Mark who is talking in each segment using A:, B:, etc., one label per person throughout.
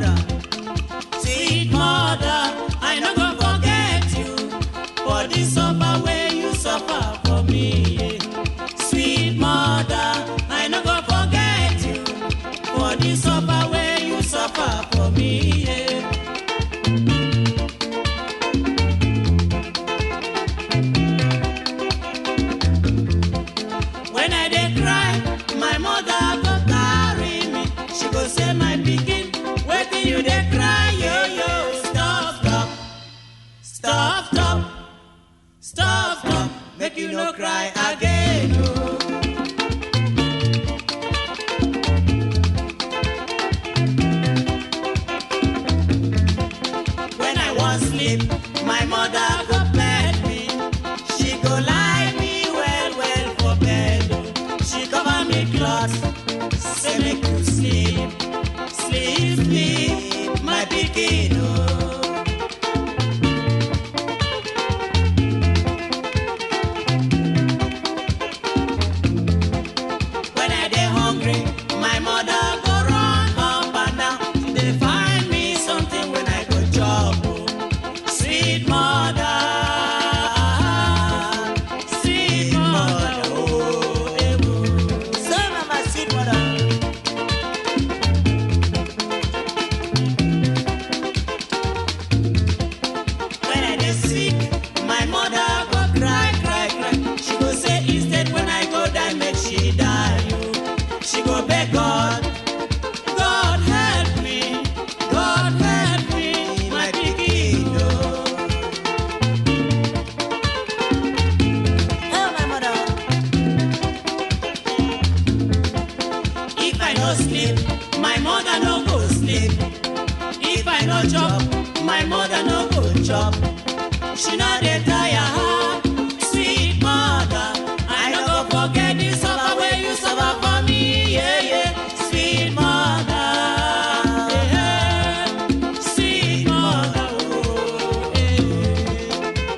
A: mother. Sweet mother, I no go forget you for the suffer wey you suffer for me. Sweet mother, I no go forget you for the suffer wey you suffer for me. Yeah. When I dey cry, my mother go carry me. She go say, my pikin, wetin you dey cry, yo yo? Stop, stop, stop, stop, stop, stop. Make you no cry again. Oh. When I wan sleep, my mother go pet me. She go lie me well well for bed. Oh. She cover me cloth, say make you sleep, sleep, sleep, my pikin. Oh. When I dey hungry, my mother go run up and down. She dey find me something when I go chop. Oh. Sweet mother, oh, eh, oh.
B: Say mama, sweet mother.
A: When I dey sick, my mother go cry, cry, cry. She go say instead when I go die, make she die. Oh. She go beg God, God help me, God help me, my pikin. Oh.
B: Help my mother.
A: If I no sleep, my mother no go sleep. If I no chop, my mother no go chop. She no dey tire her. Sweet mother, I no go forget the suffer wey you suffer for me. Yeah, yeah. Sweet mother, yeah. Sweet mother, oh, yeah.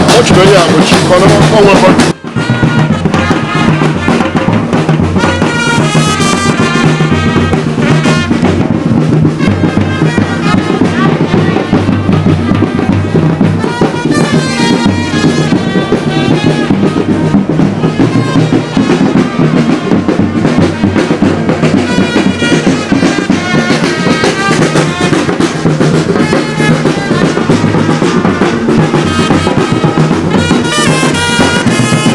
C: Nwụchiri onye anwụchi ka ọ nọrọ ọnwa mbọ.
A: Sweet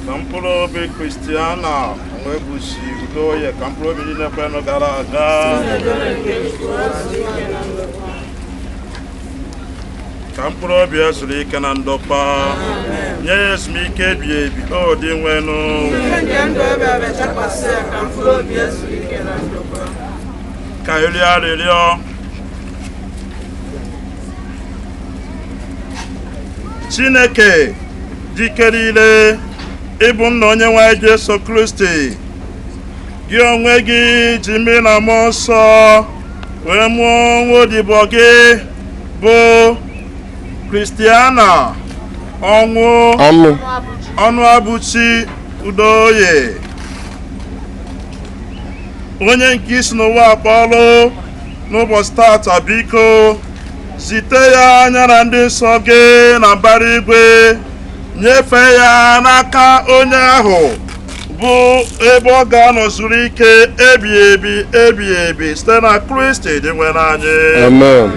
C: Ka mkpụrụ obi Kristiana Nwebuchi Udoye ka mkpụrụ obi niile kwenụ gara aga ka mkpụrụ obi ya zuru ike na ndokwa nye ya ezumike ebi ebi o dị nwenụ ka eri arịrịọ Chineke dike niile ịbụ nna onye nwe anyị Jesu Kristi gị onwe gị ji mmiri na mmụọ nsọ wee mụọ nwa odibo gị bụ Kristiana ọnwụ
D: Ọnụ.
C: ọnụ abụchi Udoye onye nke isi n'ụwa akpọọlụ n'ụbọchị tata biko zite ya anya na ndị nsọ gị na mbara igwe nyefee ya n'aka onye ahụ bụ ebe ọ ga-anọ zuru ike ebi ebi ebi ebi site na Kristi dị nwere anyị.
D: Amen.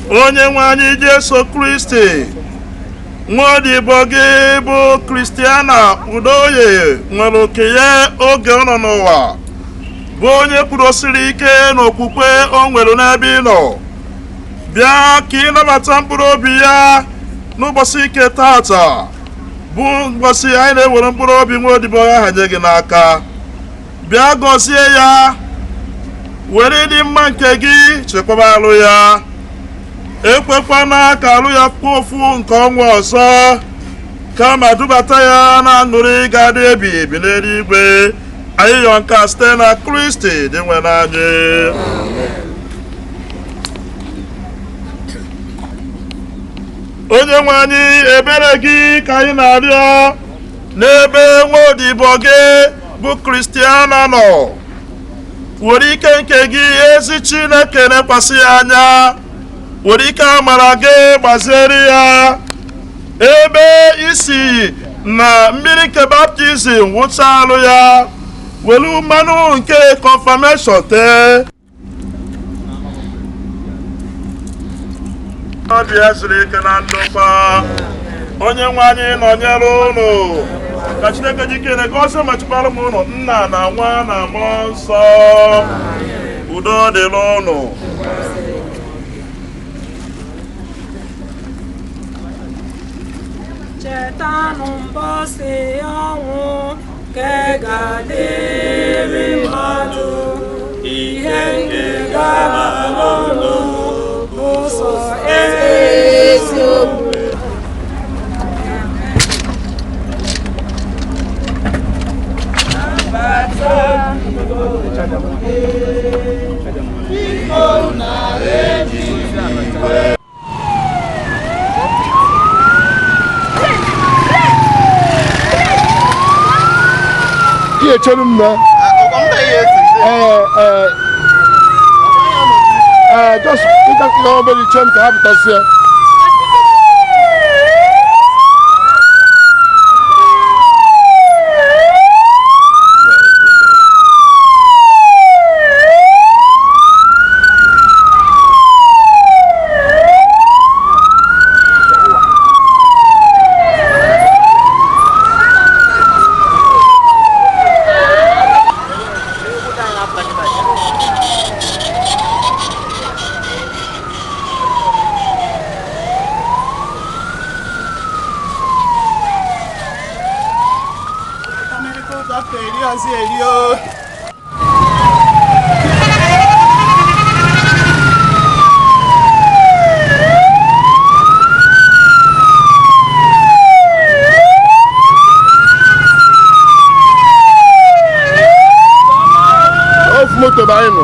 C: Onye nwe anyị Jesu Kristi nwa odibo gị bụ Kristiana Udoye nwere oke ya oge ọ nọ n'ụwa bụ onye kwurosiri ike n'okwukwe o nwere n'ebe ị nọ bịa ka ị nabata mkpụrụ obi ya n'ụbọchị ike tata bụ ụbọchị anyị na-ewere mkpụrụ obi nwa odibo ya hanye gị n'aka bịa gọzie ya were ịdị mma nke gị chekwaba alụ ya ekwekwana ka alụ ya fụọ ụfụ nke ọnwa ọzọ kama dubata ya na aṅụrị ga-adị ebi ebi n'eluigwe anyị yọ nke a site na Kristi dị nwe anyị. Onye nwe anyị ebere gị ka anyị na-arịọ n'ebe nwa odibo gị bụ Kristiana nọ were ike nke gị ezi Chineke lekwasị ya anya were ike amara gị gbaziere ya ebe isi na mmiri nke baptizim wụcha alụ ya were mmanụ nke kọnfameshọn tee ọbịa zuru ike na ndokwa onye nwe anyị nọnyere unu ka Chineke jikere gọzie ma chụkwara m unu nna na nwa na mmụọ nsọ udo dịrị unu.
A: Chetanụ mbọsị ọnwụ nke ga-adịrị mmadụ ihe nke ga-alụlụ ụzọ eziokwu.
D: Ihe chere m na ee ee Ee, just ịga ịga obere iche m ka ha pụtasịa.
E: Medical doctor eri ọzọ eri o.
D: Ofu moto bụ anyị nọ.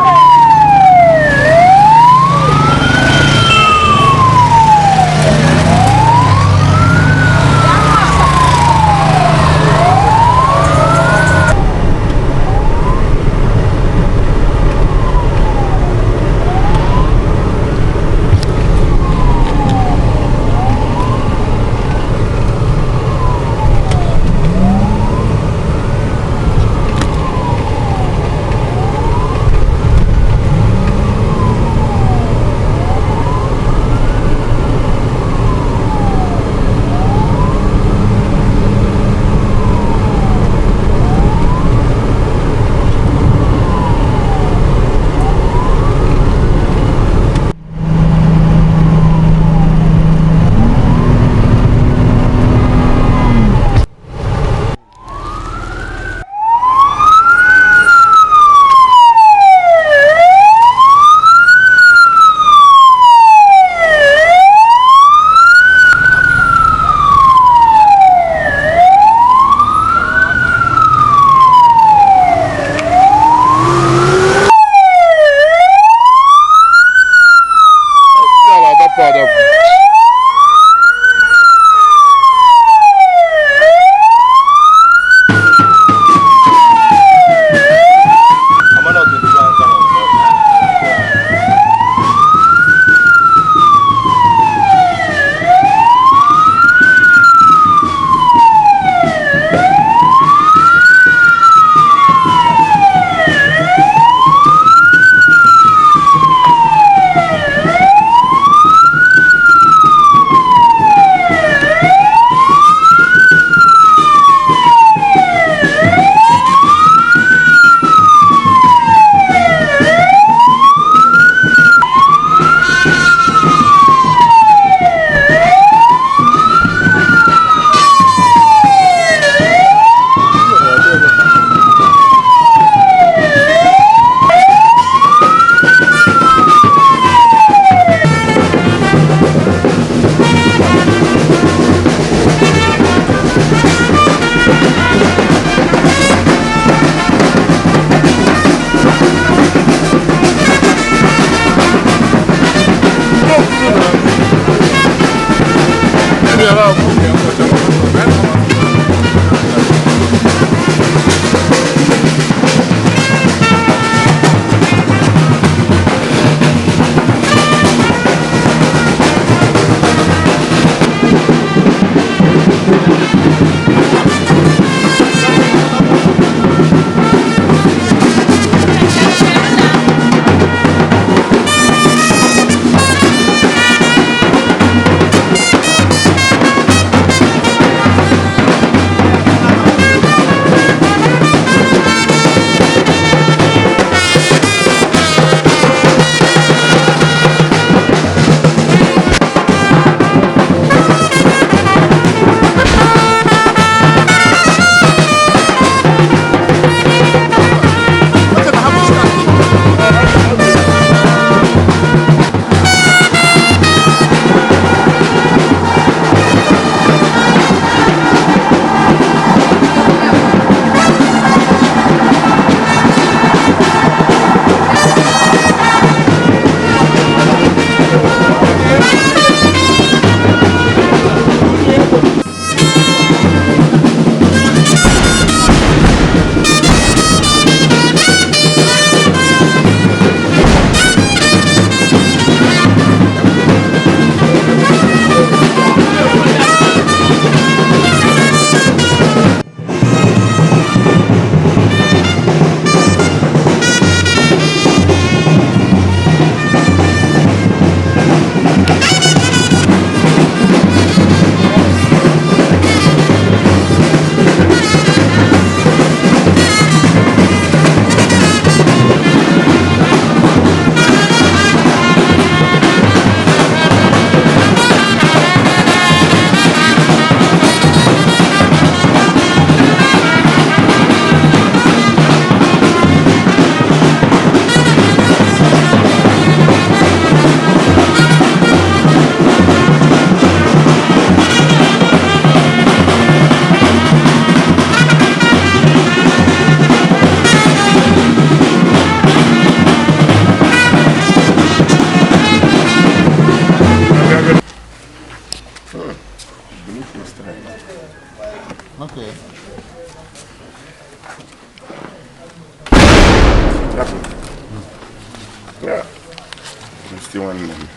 F: Nwanne m.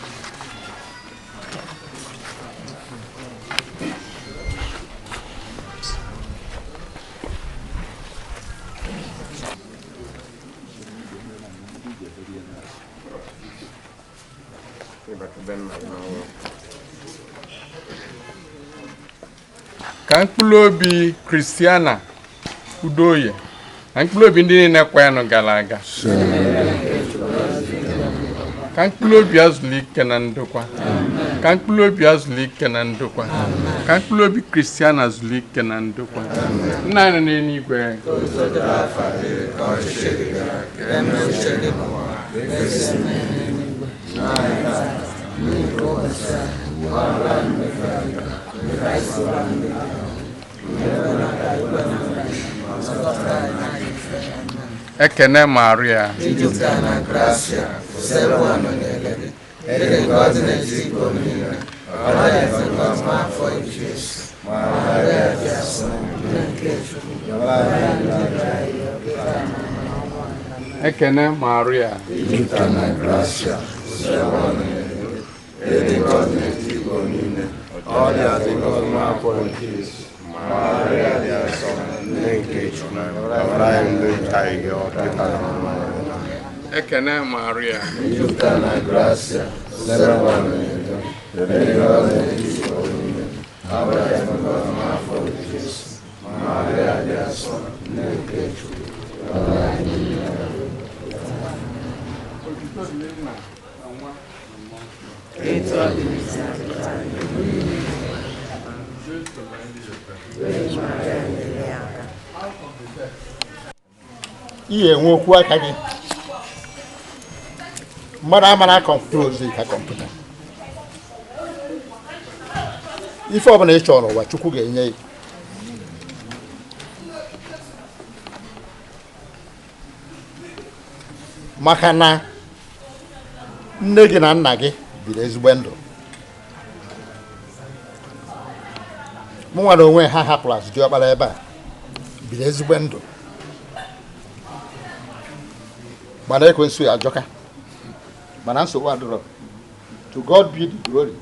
G: Ka mkpụrụ obi Christiana Udoye na mkpụrụ obi ndị niile kwa ya nọ gara aga, ka mkpụrụ obi azụlike na ndokwa, ka mkpụrụ obi azụlike na ndokwa, ka mkpụrụ obi Christiana zụlike na ndokwa. Nna anyị nọ n'eluigwe, ekene Maria, ekene Maria, ekene Maria,
D: Ihe enwe okwu aka gị mmadụ amara kọmputa ka kọmputa ife ọbụla ị chọrọ ụwa Chukwu ga-enye ya. Maka na nne gị na nna gị biri ezigbo ndụ, mụ nwere onwe ha hapụrụ azụ diọkpara ebe a biri ezigbo ndụ, mana ekwensu ya ajọka, mana nsogbu adịrọ. To God be the glory,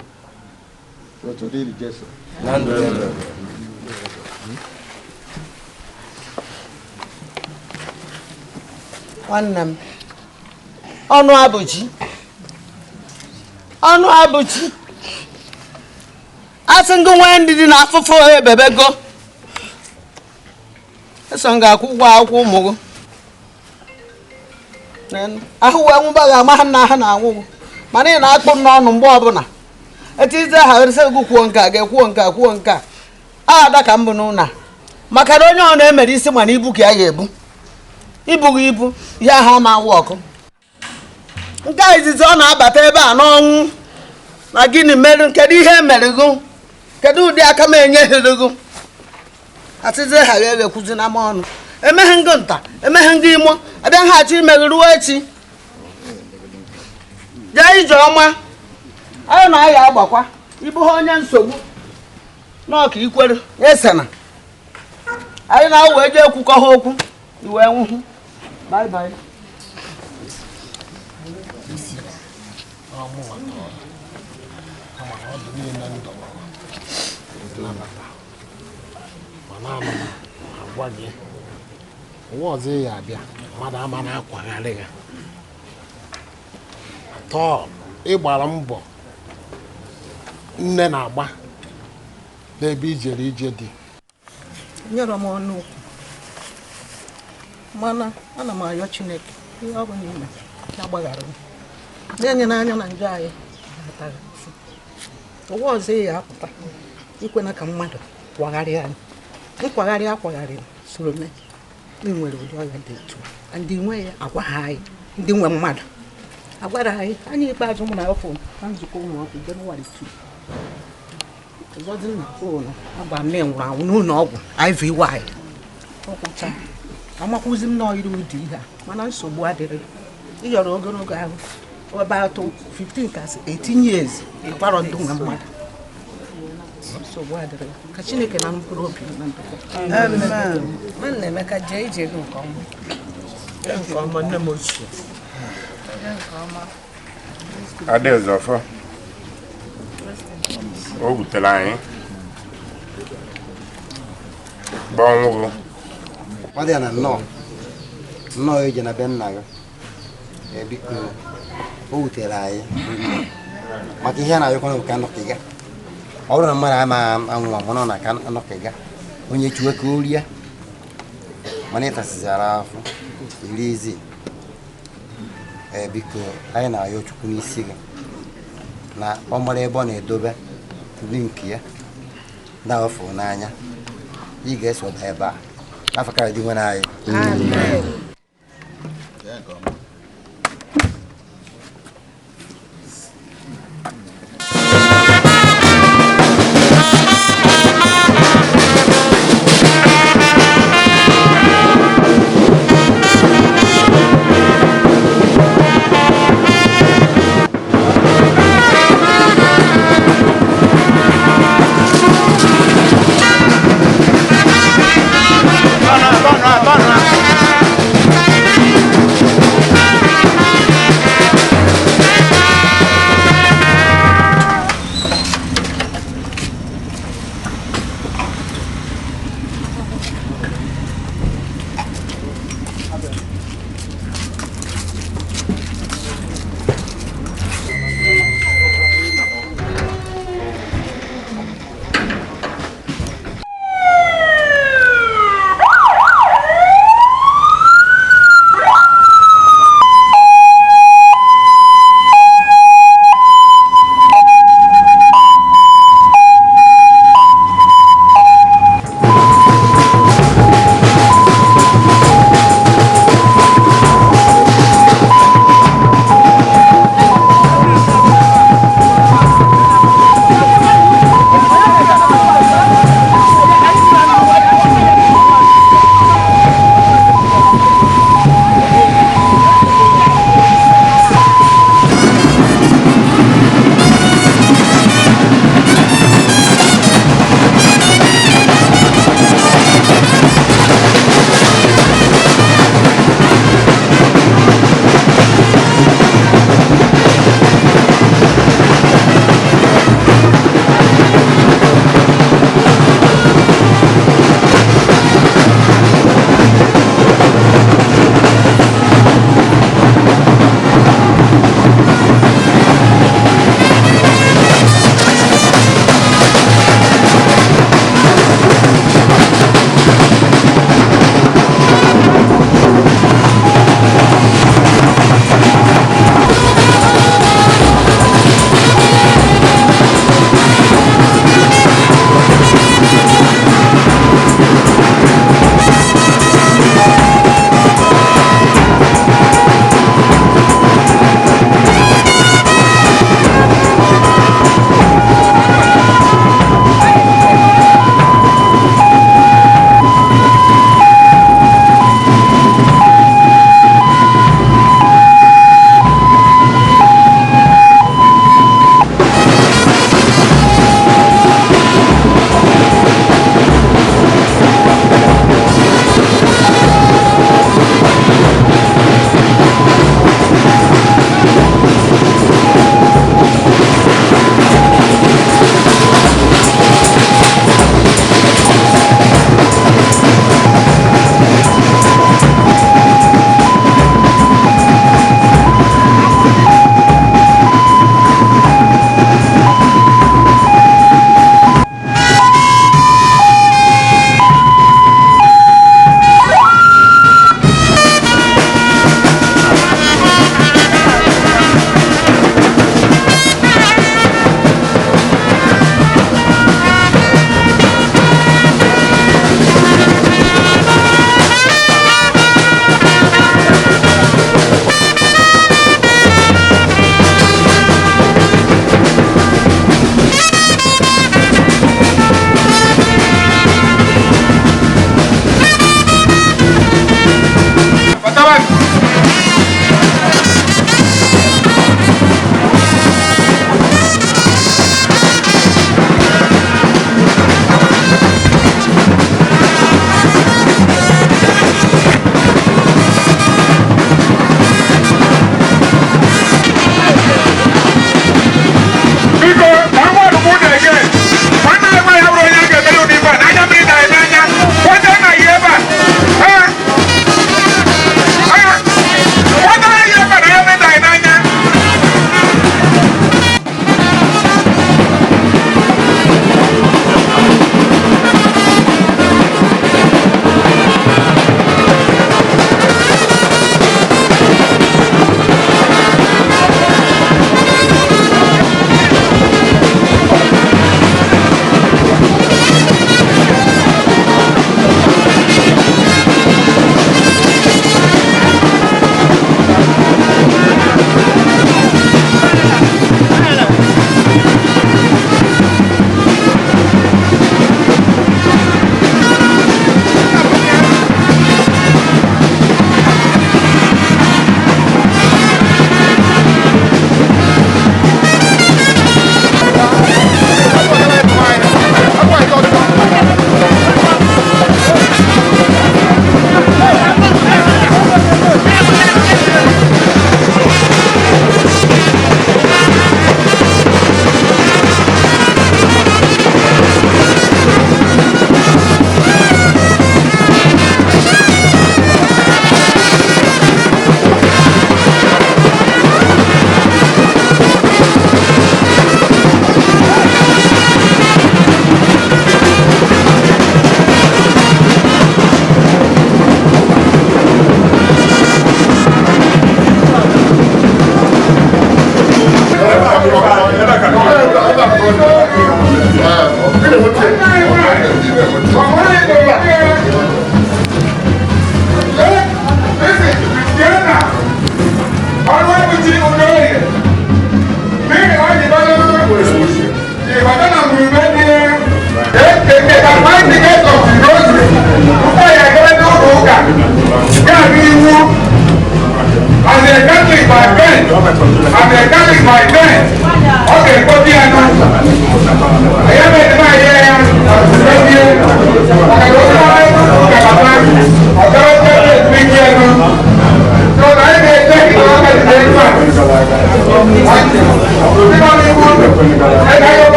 D: to dịrị Jesu.
H: Nwanne m, ọnụ abụchi, ọnụ abụchi, asị ngụ nwee ndidi na afụfụ ebebego eso m ga-akwụ ụgwọ akwụkwọ ụmụ gị. Ahụ wee nwụba gị ama ha na ha na-anwụ gị, mana ị na-akpụ m n'ọnụ mgbe ọbụla etizie ha sị gị kwuo nke a, ga-ekwuo nke a, kwuo nke a. Ada ka m bụ n'ụlọ a, maka na onye ọ na-emere isi mana ibu ka ya ga-ebu, ibughị ibu ihe ahụ ama awụ ọkụ. Nke a izizi ọ na-abata ebe a n'ọnwụ na gịnị mere, kedu ihe mere gị, kedu ụdị aka m enyeghịrị gị, asịzie ha ga ekwuzi na m ọnụ emeghe ngụ nta, emeghe ngụ imo, abịa ha achọ imeghe ruo echi. Jee ije ọma, anyị na aya agbakwa ibu ha onye nsogbu n'ọka ikwere esena anyị na-awụ eje ekwukọ ha okwu iwe nwụhụ. Bye bye.
I: Agwa gị ụwa ọzọ ya abịa mmadụ ama na-akwagharị ya atọ. Ịgbara mbọ nne na-agba n'ebe ijere ije dị.
J: Nyere m ọnụ okwu, mana ana m ayọ Chineke ihe ọ bụla ime ya gbaghara m, na-enye n'anya na njọ anyị na-ataghị. Ụwa ọzọ ya apụta ikwena ka mmadụ kwagharịa anyị, nkwagharị akwagharị soro mee ndị nwere ụdị ọrịa dị etu a, ndị nwe ya agwa ha anyị, ndị nwe mmadụ agwara anyị. Anyị ikpeazụ mụ na afọ na nzukọ ụmụ ọgwụ Jenụwarị 2 ọzọ dị na fon agwa m na nwụrụ anwụ n'ụlọ ọgwụ IVY ọkwụcha amakwụzi m n'ọyiri ụdị ihe a, mana nsogbu adịrị. Ịyọrọ ogologo ahụ about 15 kasị 18 years ịgwarọ ndị nwe mmadụ, nsogbu adịrị. Ka Chineke na mkpụrụ obi na ndokwa.
H: Nwanne Emeka, jee ije gị nke ọma.
E: Nke ọma nne m ochie.
H: Jee nke ọma.
F: Adaeze Ọfọ, o wutere anyị bụ ọnwụ gị.
K: Ọ dị ya na nnọọ nnọọ ije na be nna gị. Ee, biko, o wutere anyị maka ihe a na-ayọkwana bụ ka anọkịga. Ọ bụrụ na mmadụ ama anwụ anwụ nọ na ka anọkịga, onye chuwe ka o rie, mana ịtasịzara afọ iri izi. Ee, biko, anyị na-ayọ Chukwu n'isi gị na ọ mara ebe ọ na-edobe ndị nke ya na-afụ n'anya. Ị ga-eso ebe a n'afọ karịa dị nwere anyị.
E: Turn around, turn around, turn around.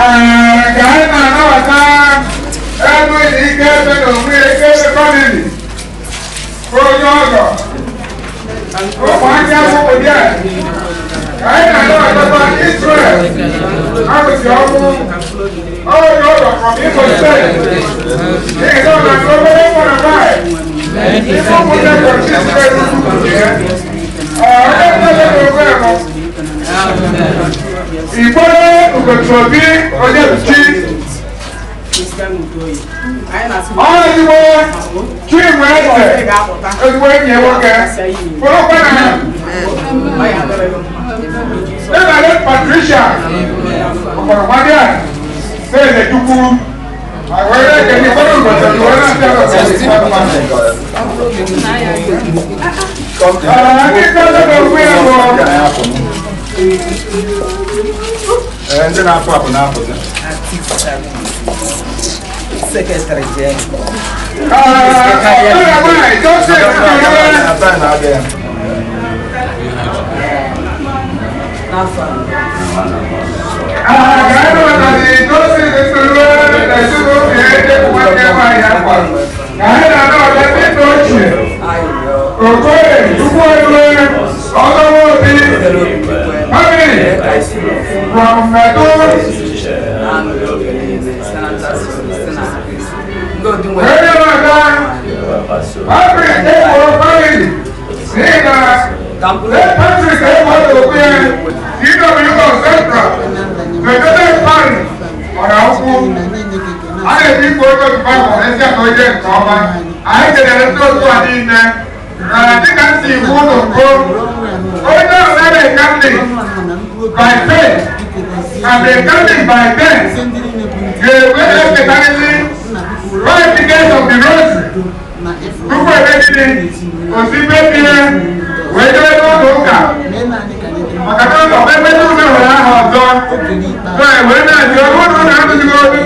L: Ka anyị na-anabata ebe ike ebe na onwe ike ebe famili onye ọgọ ụmụaka akwụkwọ ya ka anyị na-anabatakwa Israel arụsị ọkụ onye ọgọ from Imo Steeti n'ihi na ọ na obere nwere nwanyị ime ụmụnne kọrọ Israel ukwu ya onye mmadụ na onwe ya Igboro Ugochukwu onye chi ezigbo Chinwe eze ezigbo enyi ya nwoke fọlọkwa na Ebele Patricia ọkpọrọgbadia Eze Chukwu were ekele Igboro Ugochukwu were na-asị ndị ọzọ na-okwu ya bụ
D: Ndị na-apụ apụ na-apụzi.
H: Secretary General.
L: From by faith and they coming by faith. Right because of the rosary. Tupu emegide osimiri wee debe n'ụlọ ụka maka na ụlọ ebe ndị ụlọ nwere aha ọzọ wee na-ajụ ọ bụrụ na adịghị obi.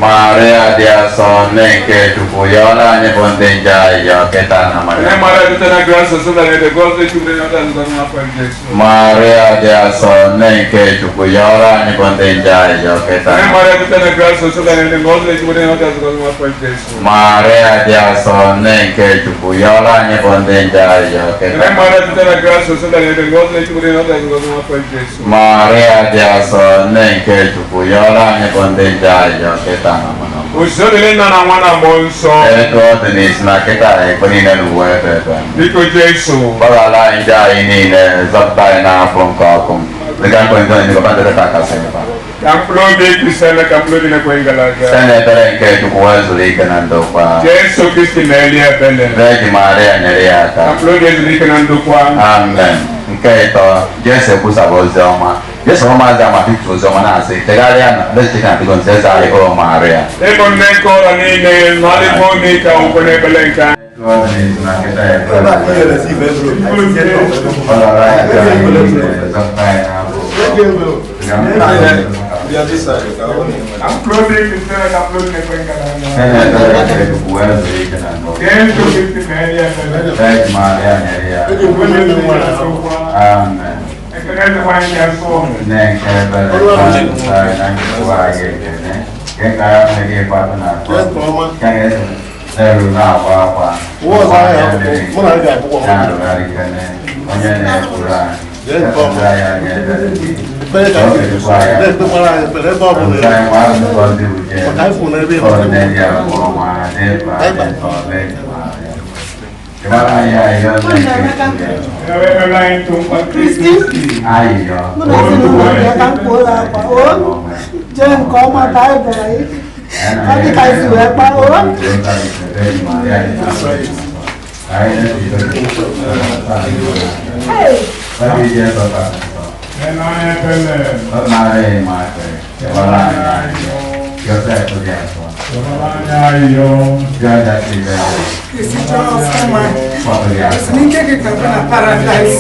M: Maria dị asọ nne nke Chukwu yọọrọ anyị bụ ndị njọ ayịyọ kịta na Maria. Maria dị asọ nne nke Chukwu yọọrọ anyị bụ ndị njọ ayịyọ kịta na Maria dị asọ nne nke Chukwu yọọrọ anyị bụ ndị njọ ayịyọ kịta Maria dị asọ nne nke Chukwu yọọrọ anyị bụ ndị njọ ayịyọ kịta na
L: Otuto dịrị nna na nwa na mmụọ nsọ.
M: Etu ọ dị n'isi na kịta na ekpe niile n'ụwa ebe ebe.
L: Biko Jesu.
M: Gbaghara anyị njọ anyị niile, zọpụta anyị n'afọ nke ọkụ. Dịka mkpe ndị onye gọba ndị kasị mkpa.
L: Ka mkpụrụ obi Kristiana ka mkpụrụ obi na-ekweghị gara aga.
M: Site n'ebere nke Chukwu wee zuru ike na ndokwa.
L: Jesu Kristi na-eli ebele.
M: Virgin Maria nyere ya aka.
L: Ka mkpụrụ obi ezuru ike na ndokwa.
M: Amen. Nke ịtọ, Jesu ekwusaba ozi ọma. Jesu ụmụazị amapịtụ ozi ọma na-asị, tegharịa na Chineke na-adịgo nso eze anyị o Maria.
L: Ịbụ nne nke ụlọ niile na ọdịkwa ome ka ụkwụ n'ekpere nke anyị. Ka mkpụrụ obi Kristiana ka mkpụrụ obi na-ekweghị gara aga. Jesu Kristi na-eli ebele.
M: Virgin Maria nyere ya aka. Amen.
L: Ekele dị nwaanyị dị asọ.
M: Nne nke ebere anyị na nchekwa anyị ekele nke ka ya mere gị gbapụ na akpọ nke na-eru na-akwa akwa na-arụgharị kene onye na-ekwuru anyị ekpere ya nye ebere gị ka o kedukwa ya ụzọ anyị nwa nzukọ ndị uche onye dị abụọ nwa n'ebe anyị nọ Virgin Maria. Ịmara anyị ayọ nne nke
H: Kristi
M: ayịyọ
H: mụ na ezinụlọ bịa ka m kwuo akwa o jee nke ọma ka anyị bịara ị ọ dị ka anyị si wee kpaa o.
N: Ezumike gị ka bụ na paradaịs.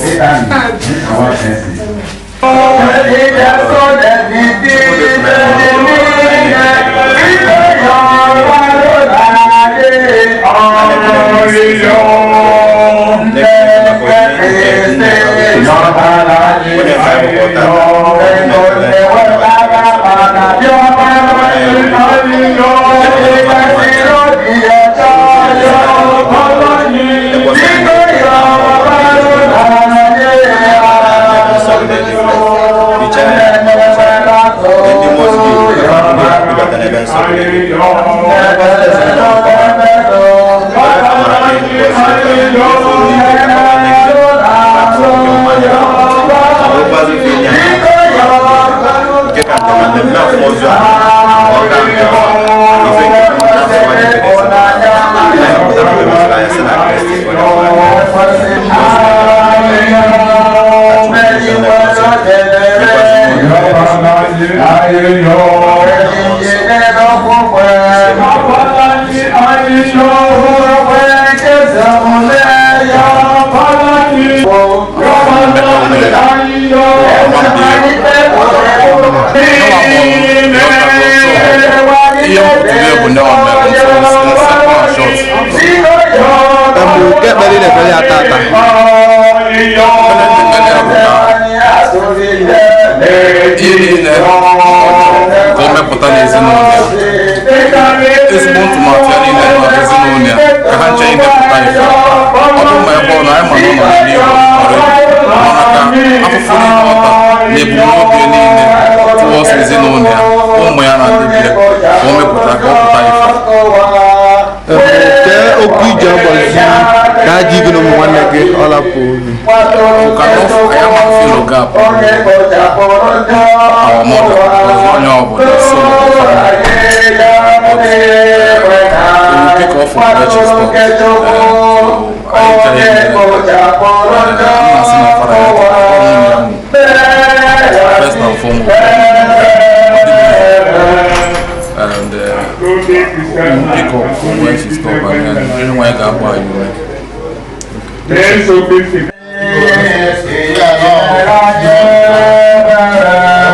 O: Nke ekpere ị na-ekpere ya tata?
P: Ihe niile ka o mepụta n'ezinụlọ ya, ezigbo ntụmatụ ya niile na ezinụlọ ya ka ha nche idepụta ife ọ bụ ma ebe ọ na anyị ma na ọ nọ n'ihu ọrụ, mana ka afụfụ niile ọ tara na ebumnobi ya niile tụwọsọ ezinụlọ ya, ụmụ ya na ndị bịa, ka o mepụta ka ọ pụta ife.
O: Kee okwu iji agbazi ka aja gị na ụmụ nwanne gị ọ lapụ unu?
P: You cannot, I am a fellow gap. Our mother was onye ọbụla so of the family. But we will pick up from where she stopped. Anyị chọrọ ime nna sị na fara ya ọnwụ ya nwụ. First and foremost, and we will pick up from where she stopped, and then onye nwe anyị ga-agba anyị ume.
L: Jesu Kristi.
D: Yeah.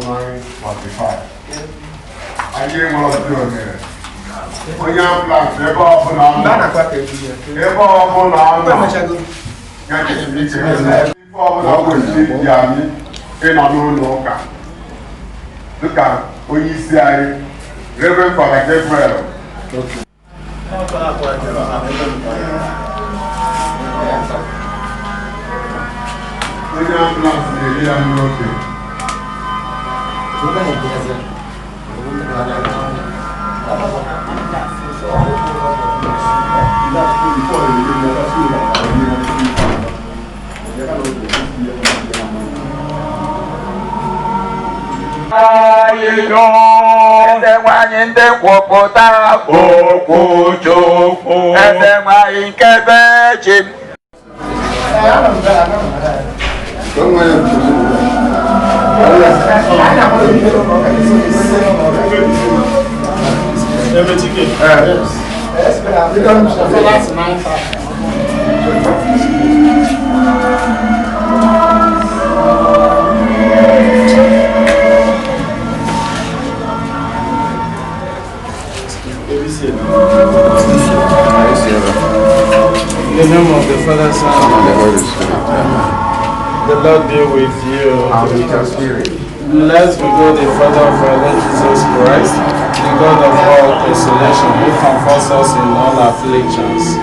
F: January 45. Anyị enwere ọtụtụ ohere. Onye ambulance ebe ọbụla ọ nọ, ebe ọbụla ọ nọ, ya jisiri ike. Ife ọbụla kwesịrị iji anyị ịnọ n'ụlọ ụka dịka onye isi anyị, Reverend Father Gabriel. Onye ambulance na-eri ya n'oge.
M: Eze nwanyị ndị nkwupụtara okwu Chukwu, eze nwanyị nke be chi m.
G: In the name of the Father, Son, and the Holy Spirit. Amen. The Lord be with you.
F: And with your spirit.
G: Blessed be God, the Father of our Lord Jesus Christ, the God of all consolation, who comforts us in all afflictions.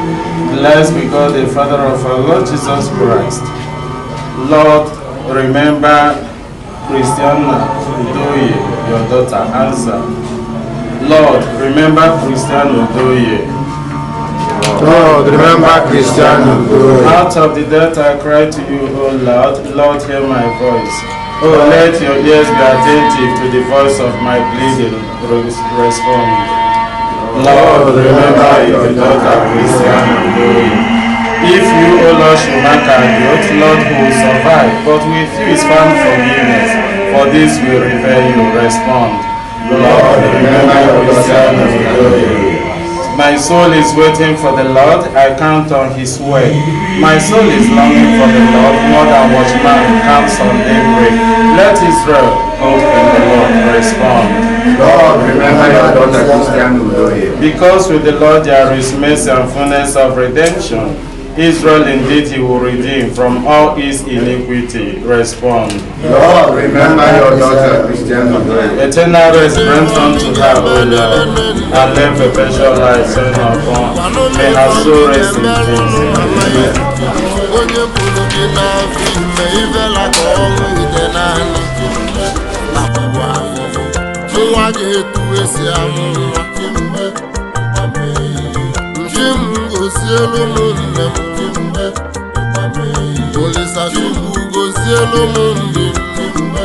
G: Blessed be God, the Father of our Lord Jesus Christ. Lord, remember Christiana Udoye, your daughter. Answer. Lord, remember Christiana Udoye.
O: Lord, remember Christiana Udoye.
G: Out of the death I cry to you, O Lord. Lord, hear my voice. Oh, let your ears be attentive to the voice of my pleading. Respond. Lord, remember your daughter Christiana Udoye. If you, O Lord, should mark our guilt, Lord, who will survive? But with you is found forgiveness. For this we revere you. Respond. Lord, remember your Christiana Udoye. My soul is waiting for the Lord. I count on his word. My soul is longing for the Lord more than watchman counts on daybreak. Let Israel hope in the Lord. Respond.
O: Lord, remember your daughter Christiana Udoye.
G: Because with the Lord there is mercy and fullness of redemption. Israel indeed he will redeem from all his iniquity. Respond.
O: Lord, remember your daughter Christiana Udoye.
G: Eternal rest grant unto her, O Lord, and let perpetual light shine upon. May her soul rest in peace. Amen.
Q: Onye buru gị n'afọ ime ivela ka ọnwụ ide naanị nwa ga-etu esi amụ nwa ji m gozielu m nne m Olisa Chukwu gozielu m ndị nne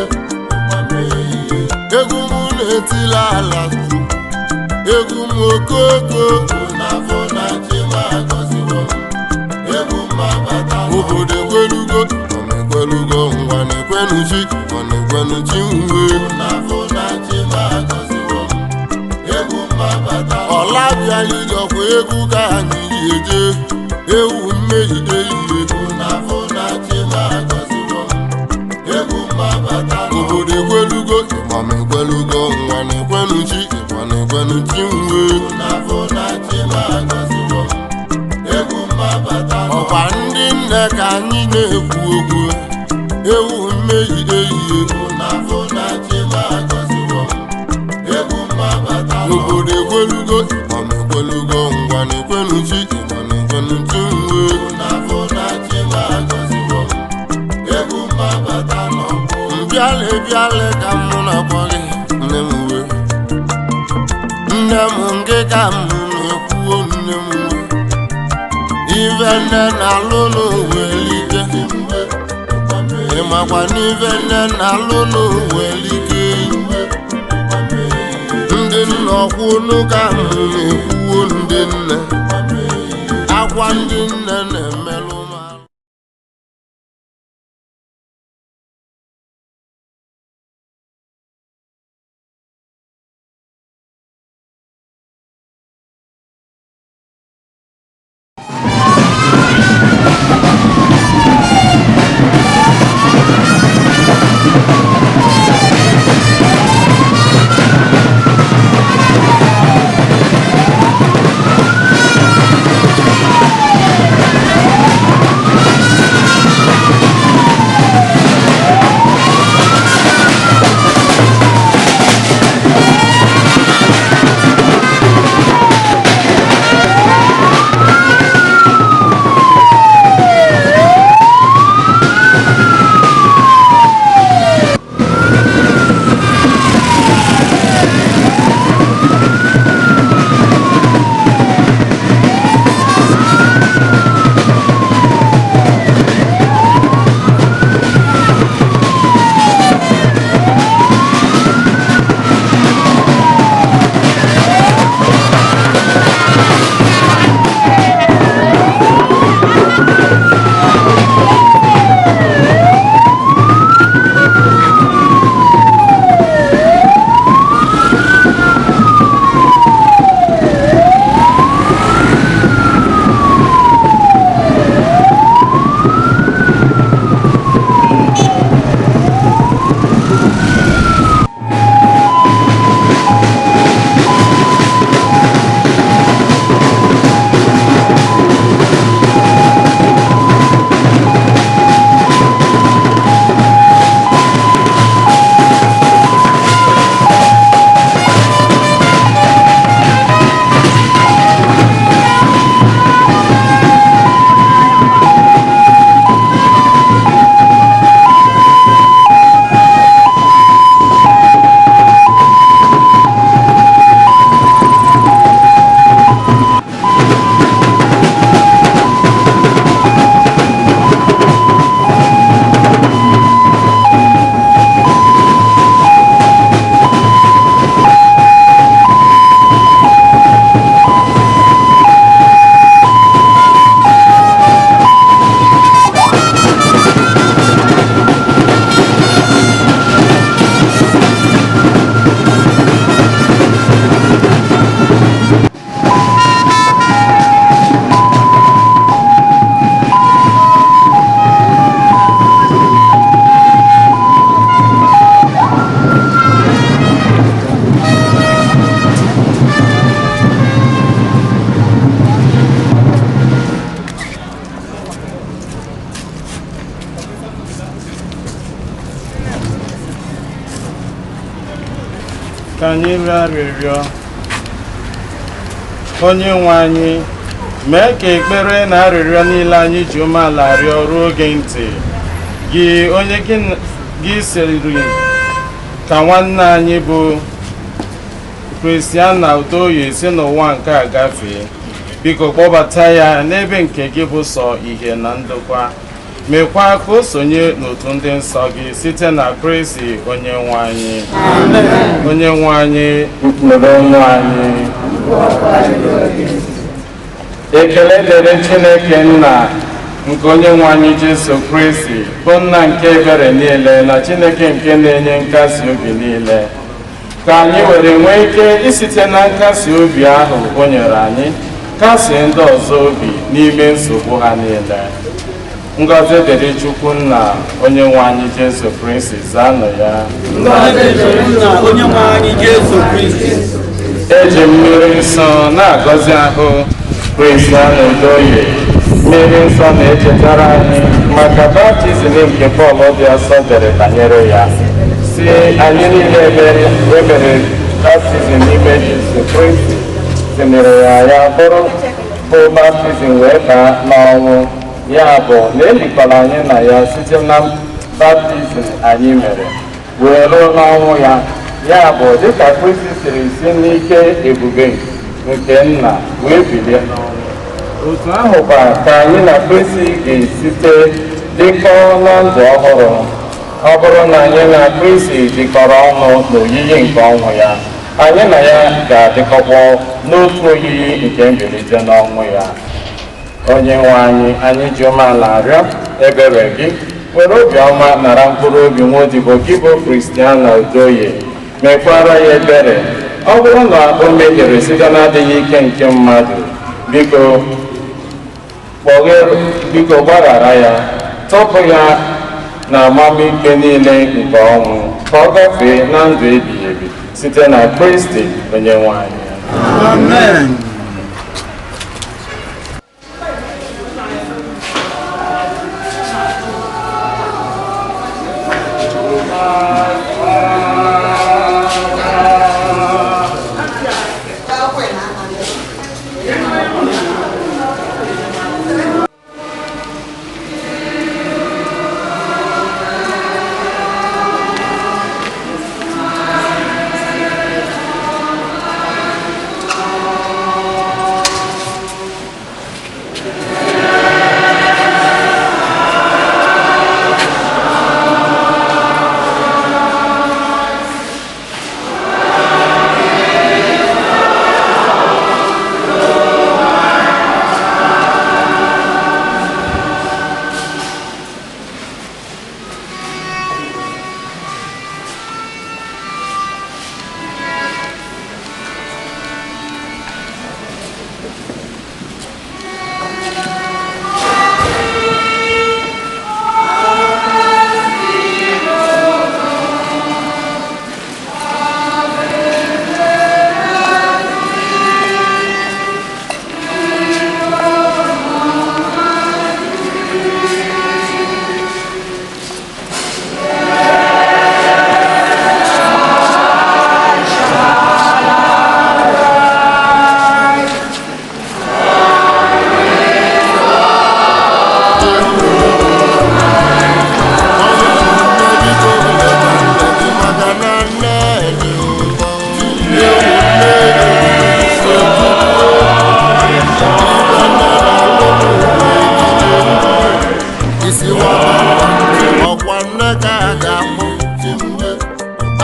Q: egwu m na-etila ala egwu m okoko obodo ekwelugo ekwelugo ngwa na-ekwenu chi ọ na-ekwenu chi nwe ọla bịala ijọkwa egwu ka anyị ji eje ewu mmehide ihe obodo ekwelugo ịgbam ekwelugo ngwa na-ekwenu chi ịgba na-ekwenu chi nwe ọkwa ndị nne ka anyị na-ekwu okwu ewu mmehide ihe obodo ekwelugo ịgbam ekwelugo ngwa na-ekwenu chi ịgba na-ekwenu chi nwe mbịalị bịalị ka mụ na-akpọ gị nne m wee nne m nke ka m na-ekwuo nne m wee ife nne na-alụ n'ụwa elike ịmakwa n'ife nne na-alụ n'ụwa elike ndị nna ọkwụnụ ka m na-ekwuo ndị nne akwa ndị nne na-emelụ m.
G: Thank Ka anyị rịọ arịrịọ. Onye nwe anyị, mee ka ekpere na arịrịọ niile anyị ji umeala rịọ ruo gị ntị. Gị onye gị siri ka nwanne anyị bụ Christiana Udoye si n'ụwa nke a gafee, biko kpọbata ya n'ebe nke gị bụ sọ ihe na ndokwa, mekwa ka o sonye n'otu ndị nsọ gị site na Kristi onye nwe anyị. Onye nwe anyị nụrụ ọnụ anyị. Ekele dịrị Chineke nna nke onye nwe anyị Jesu Kristi, bụ nna nke ebere niile na Chineke nke na-enye nkasi obi niile, ka anyị were nwee ike isite na nkasi obi ahụ o nyere anyị kasie ndị ọzọ obi n'ime nsogbu ha niile. Ngọzi dịrị Chukwu nna onye nwe anyị Jesu Kristi, zanụ ya.
R: Ngọzi dịrị nna onye nwe anyị Jesu Kristi.
G: Eji mmiri nsọ na-agọzi ahụ Christiana Udoye. Mmiri nsọ na-echetara anyị maka baptizim nke Pọl dị asọ dere banyere ya, si anyị niile emere baptizim n'ime Jesu Kristi tinyere ya ya bụrụ bụ baptizim wee baa n'ọnwụ ya, bụ na elikọrọ anyị na ya site na baptizim anyị mere wee ruo n'ọnwụ ya, ya bụ dịka Kristi siri si n'ike ebube nke nna wee bilie n'ọnwụ, otu ahụkwa ka anyị na Kristi ga-esite dịkọọ na ndụ ọhụrụ. Ọ bụrụ na anyị na Kristi dịkọrọ ọnụ n'oyiyi nke ọnwụ ya, anyị na ya ga-adịkọkwa n'otu oyiyi nke mbilite n'ọnwụ ya. Onye nwe anyị, anyị ji umeala arịọ ebere gị, were obiọma nara mkpụrụ obi nwa odibo gị bụ Christiana Udoye, mekwara ya ebere. Ọ bụrụ na o mehiere site n'adịghị ike nke mmadụ, biko biko gbaghara ya, tọpụ ya na amamikpe niile nke ọnwụ, ka ọ gafee na ndụ ebighị ebi site na Kristi onye nwe anyị.
R: Amen.
Q: Ọkwa nne ka a ga-akpụ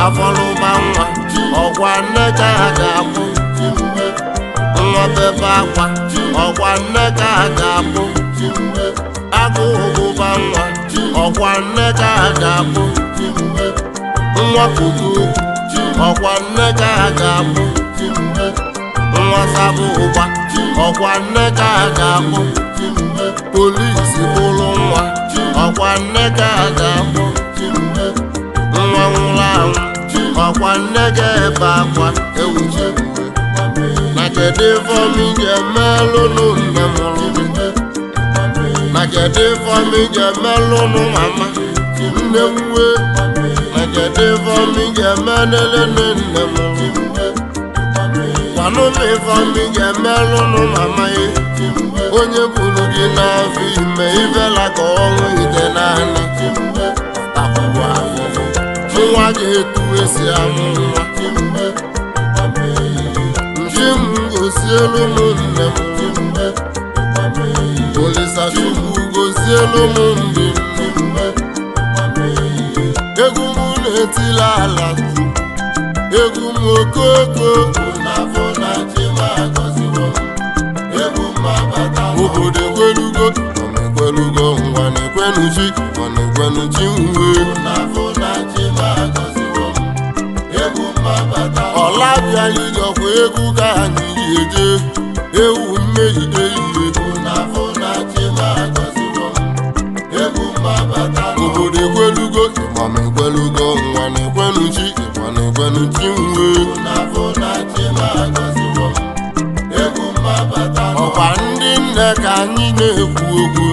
Q: afọlụba nwa, ọkwa nne ka a ga-akpụ nwa bebe akwa, ọkwa nne ka a ga-akpụ agụụ gụba nwa, ọkwa nne ka a ga-akpụ nwa kuku, ọkwa nne ka a ga-akpụ nwa sabụ ụgba, ọkwa nne ka a ga-akpụ polisi bụrụ nwa, ọkwa nne ka a ga-akpụ nwa nwụrụ anwụ, ọkwa nne ga-ebe akwa ewuchi. Na kedu ifeọma ga-emelụnụ nne mụrụ gị? Na kedu ifeọma ga-emelụnụ mama nne nwe? Na kedu ifeọma ga-emelele nne mụrụ? Gwanụ m ife ọmị ga-emelụnụ mama ya. Onye buru gị n'afọ ime ivela ka ọnwụ ite naanị. Takwuo afụfụ. Nwa ga-etu esi amụ nwa. Nji m gosielu m nne m. Olisa Chukwu gosielu m ndị nne. Egwu m na-etila ala. Egwu m okoko. Obodo ekwelugo, ekwelugo, ngwa na-ekwenu chi, ngwa na-ekwenu chi nwe. Ọla bịara ijọkwa egwu ka anyị ji eje, ewu mmehie ihe. Obodo ekwelugo, ịgba m ekwelugo, ngwa na-ekwenu chi, ịgba na-ekwenu chi nwe. Ọkwa ndị nne ka anyị na-ekwu okwu,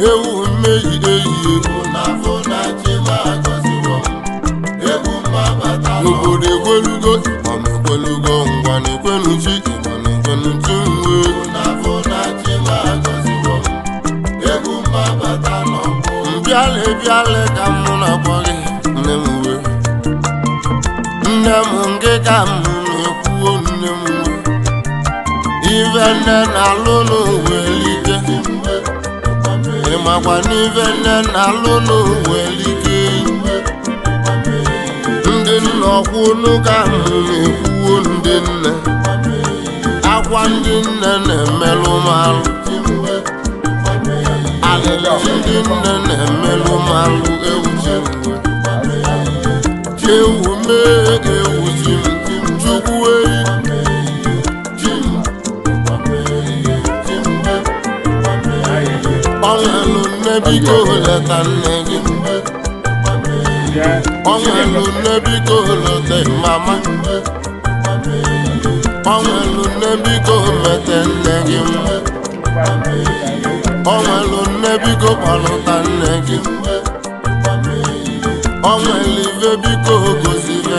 Q: ewu mmehie ihe. Obodo ekwelugo, ịgba m ekwelugo, ngwa na-ekwenu chi, ịgba na-ekwenu chi nwe. Mbịalị bịalị ka mụ na-akpọ gị, nne m wee. Nne m nke ka m na-ekwuo nne m wee. Ife nne na-alụ n'ụwa elike. Ịmakwa n'ife nne na-alụ n'ụwa elike. Ndị nna ọkwụnụ ka m na-ekwuo ndị nne. Akwa ndị nne na-emelụ m alụ. Alịlị ndị nne na-emelụ m alụ ewu ji m. Ewu mee ewu ji m. Chukwu eyi. Ọnwelu nne biko leta nne gị. Ọnwelu nne biko leta mama. Ọnwelu nne biko mete nne gị mma. Ọnwelu nne biko kpọlụta nne gị. Ọnwelu ife biko gosi ife